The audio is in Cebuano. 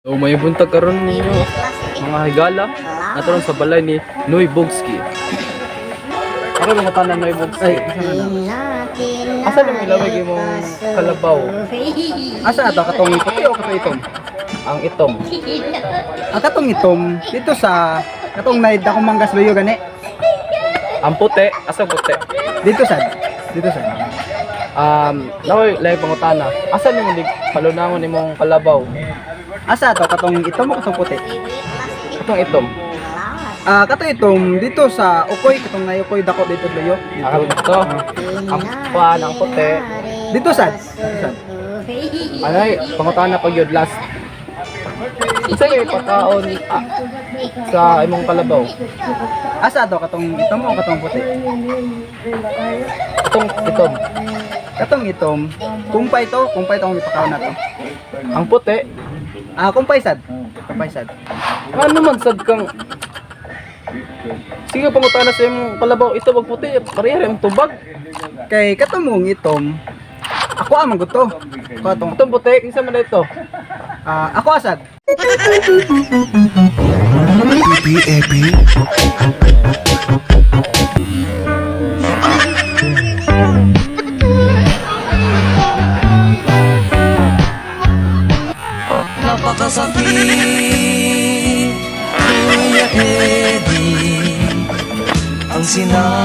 So may buntag karon ninyo, mga higala, nato sa balay ni Noy Bogski. Ako mga tanan Noy Bogski. Ay, asa na na? Asa na ilawig imong kalabaw? Asa ato, katong puti o katong itom? Ang itom. Ang katong itom dito sa katong naid akong manggas bayo gani. Ang puti, asa puti? Dito sad. Dito sad. Naoy lay pangutana. Asa nimo ni palunangon imong kalabaw? Asa ato, katong itom o katong puti? Katong itom. Ah, katong itom dito sa ukoy, katong nay ukoy dako dito bayo. Dito. Ang ito. Ang kuan, ang puti. Dito sad. Dito sad. Anay, pangutana pag yun last. Unsa yung pagkaon sa imong kalabaw? Asa ato, katong itom o katong puti? Katong itom. Katong itom, kumpay to ang ipakaon nato. Ang puti, Ah, kumpay sad. Kumpay sad. ano man sad kang. Sige, pangutana sa imong kalabaw, ito wag puti, pareha rin ang tubag. Kay katong mong itom, ako amang gusto. Ako atong Itong puti, kinsa man na ito? ah, ako asad. PAP. Napakasakit, Kuya Eddie, ang sinabi.